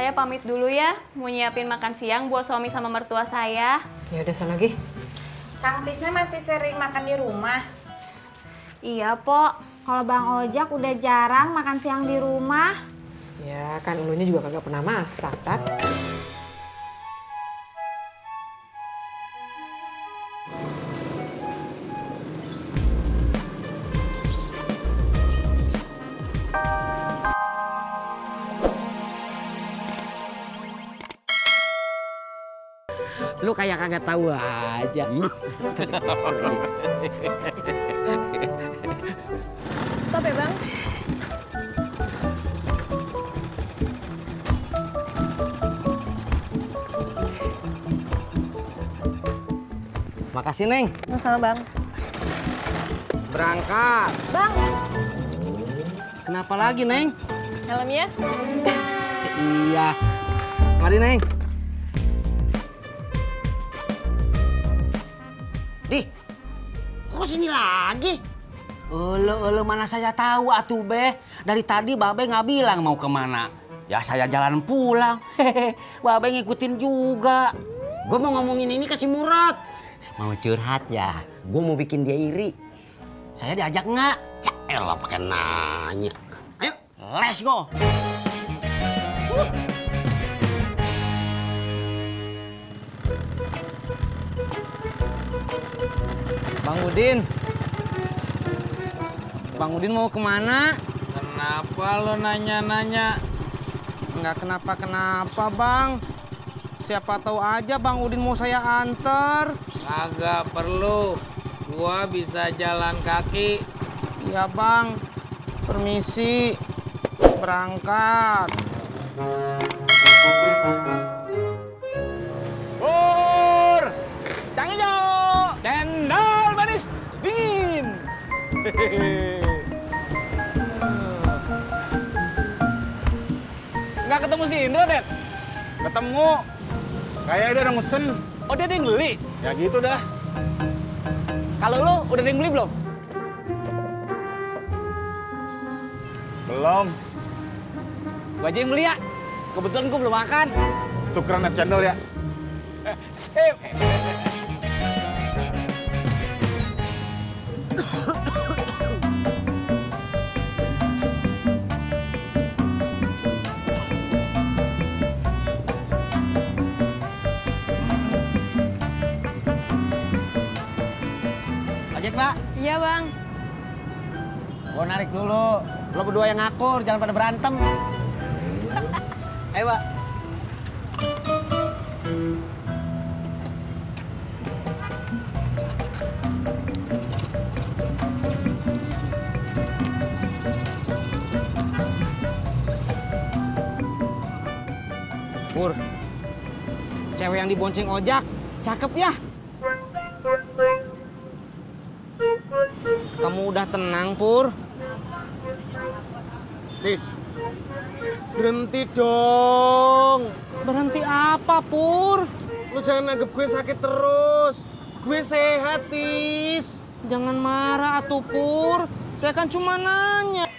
Saya pamit dulu ya, mau nyiapin makan siang buat suami sama mertua saya. Ya udah sana lagi. Kang Tisna masih sering makan di rumah? Iya, Pok. Kalau Bang Ojak udah jarang makan siang di rumah. Ya kan ulunya juga kagak pernah masak, Tat. Lu kayak kagak tahu aja. Stop ya, Bang. Makasih, Neng. Sama Bang. Berangkat. Bang, Kenapa lagi, Neng? helmnya? Iya. Mari, Neng. Di, kok sini lagi? Ulu mana saya tahu atuh, Be. Dari tadi Babe nggak bilang mau kemana. Ya saya jalan pulang. Hehehe, Babe ngikutin juga. Gue mau ngomongin ini ke si Murad. Mau curhat ya? Gue mau bikin dia iri. Saya diajak nggak? Ya elah pakai nanya. Ayo, let's go. Bang Udin. Bang Udin mau kemana? Kenapa lo nanya-nanya? Enggak kenapa-kenapa, Bang. Siapa tahu aja Bang Udin mau saya anter. Kagak perlu. Gua bisa jalan kaki. Iya, Bang. Permisi. Berangkat. Pur! Cang hijau! Cendol manis dingin! Nggak ketemu si Indro, Det? Ketemu. Kayaknya dia udah mesen. Oh, dia ada yang beli? Ya gitu dah. Kalau lo, udah ada yang beli belum? Belum. Gua aja yang beli ya. Kebetulan gua belum makan. Tukeran es cendol ya. Sip! Ojek, Pak. Iya, Bang. Gua narik dulu. Lo berdua yang ngakur, jangan pada berantem. Ayo, Pak. Pur, cewek yang dibonceng ojak, cakep ya. Kamu udah tenang, Pur? Tis, berhenti dong. Berhenti apa, Pur? Lu jangan anggap gue sakit terus. Gue sehat, Tis. Jangan marah, atuh, Pur. Saya kan cuma nanya.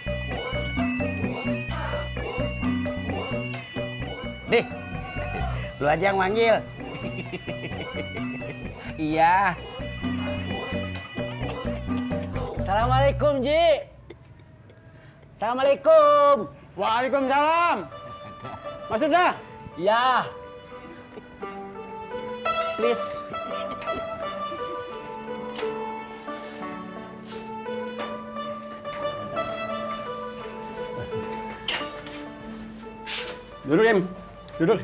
Dih, lu aja yang manggil. Iya. Assalamualaikum, Ji. Assalamualaikum. Waalaikumsalam. Masuk dah. Ya. Please. Duduk, Im. Duduk.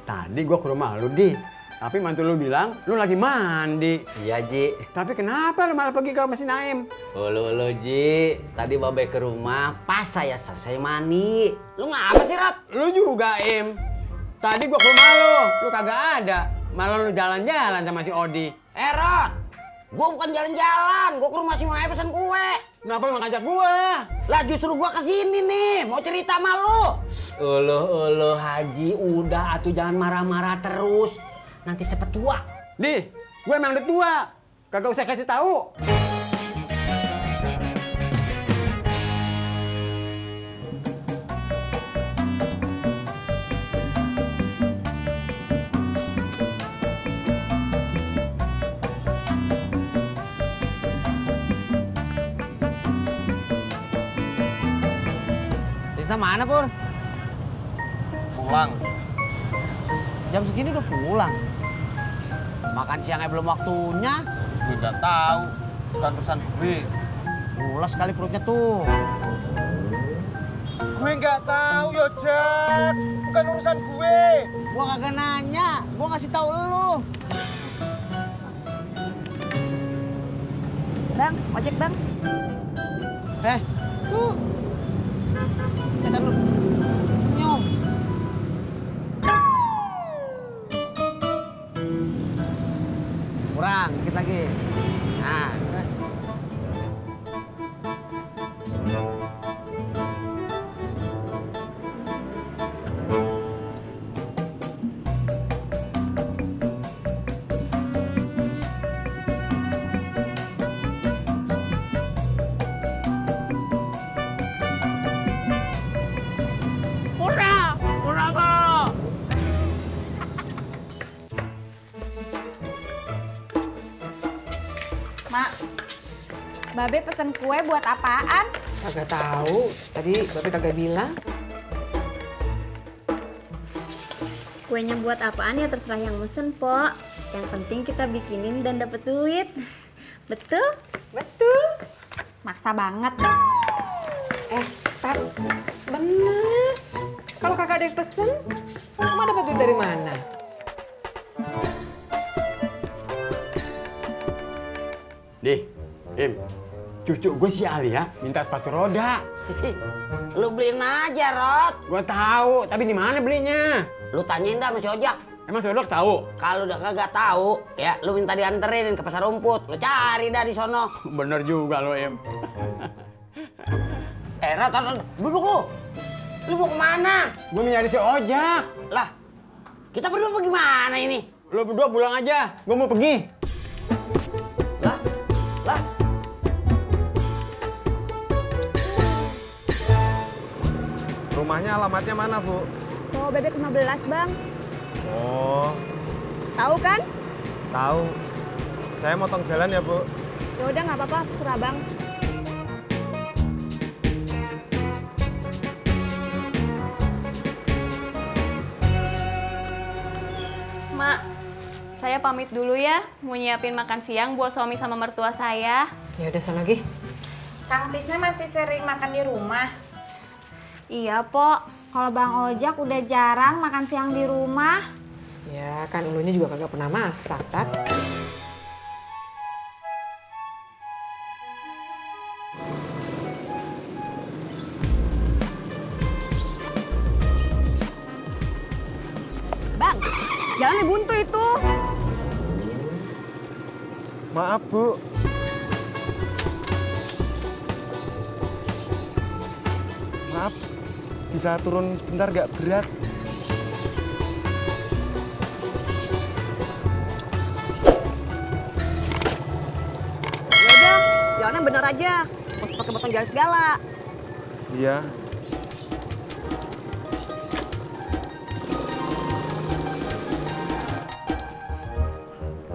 Tadi gua ke rumah lu, Di. Tapi mantu lu bilang lu lagi mandi. Iya, Ji. Tapi kenapa lu malah pergi ke masih Naim? Ulu, Ji. Tadi Babe ke rumah, pas saya selesai mandi. Lu ngapa sih, Rat? Lu juga, Im. Tadi gua ke rumah lu kagak ada. Malah lu jalan-jalan sama si Odi. Rot! Gua bukan jalan-jalan, gua ke rumah si Maya pesan kue. Kenapa lu ngajak gua? Lah justru gua kesini nih, mau cerita sama lu. Uluh, Haji, udah atuh jangan marah-marah terus. Nanti cepet tua. Di, gue emang udah tua. Kagak usah kasih tahu. kemana, Pur? Pulang. Jam segini udah pulang. Makan siangnya belum waktunya. Gue nggak tahu. Bukan urusan gue. Mulas sekali perutnya tuh. Gue nggak tahu, Yojak. Bukan urusan gue. Gua kagak nanya, gua ngasih tahu lu. Bang, ojek bang. Tuh. Lihat lu. Senyum. Kurang, dikit lagi. Nah, Mak, Babe pesen kue buat apaan? Kagak tahu. Tadi Babe kagak bilang. Kuenya buat apaan ya terserah yang mesen, Pok. Yang penting kita bikinin dan dapet duit. Betul? Betul. Maksa banget. Tat, bener. Kalau kakak ada yang pesen, Mama dapat duit dari mana? Dih, Im, cucu gue si Alia minta sepatu roda. lu beliin aja, Rod. Gue tahu, tapi di mana belinya? Lu tanyain dah sama si Ojak. Emang si Odok tahu? Kalau udah kagak tahu, ya lu minta dianterin ke pasar rumput. Lu cari dah di sono. Bener juga lo, Im. Rod, duduk lu. Lu mau kemana? Gue mau nyari si Ojak. Lah, kita berdua apa gimana ini? Lo berdua pulang aja, gue mau pergi. Lah. Rumahnya alamatnya mana, Bu? Tuh bebek 15 bang. Oh, Tahu kan? tahu. Saya motong jalan ya, Bu. Ya udah nggak apa-apa, terserah bang. Mak, saya pamit dulu ya. Mau nyiapin makan siang buat suami sama mertua saya. Ya udah sana lagi. Kang Tisna masih sering makan di rumah. Iya, Pok. Kalau Bang Ojak udah jarang makan siang di rumah. Ya kan ulunya juga kagak pernah masak, Tat. Bang, jalannya buntu itu. Maaf, Bu. Maaf, bisa turun sebentar nggak berat? Ya udah, jalannya bener aja. Nggak usah pakai potong jalan segala. Iya.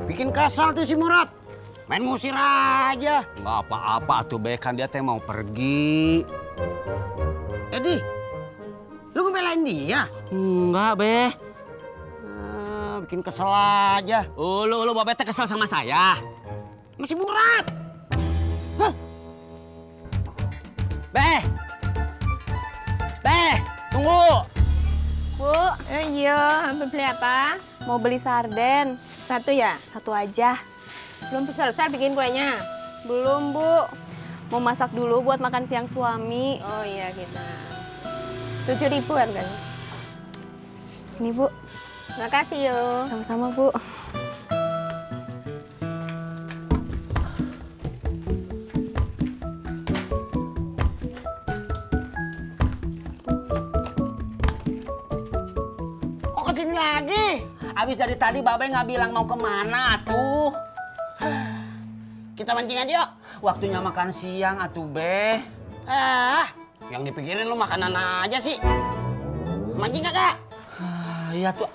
Bikin kesal tuh si Murad. Main ngusir aja. Nggak apa-apa tuh, Be. Kan dia teh mau pergi. Edi, lu ngebelain dia? Enggak, Be. Bikin kesel aja. Lu Babe teh kesel sama saya. Masih Murad. Be, tunggu. Bu, iya, beli apa? Mau beli sarden. Satu ya? Satu aja. Belum selesai bikin kuenya? Belum, Bu. Mau masak dulu buat makan siang suami. Oh iya kita. 7.000 harganya. Ini, Bu. Makasih yo. Sama-sama, Bu. Kok kesini lagi? Abis dari tadi Babe nggak bilang mau kemana tuh. Kita mancing aja yuk. Waktunya makan siang atuh, Be. Yang dipikirin lu makanan aja sih. Mancing kagak? Iya tuh.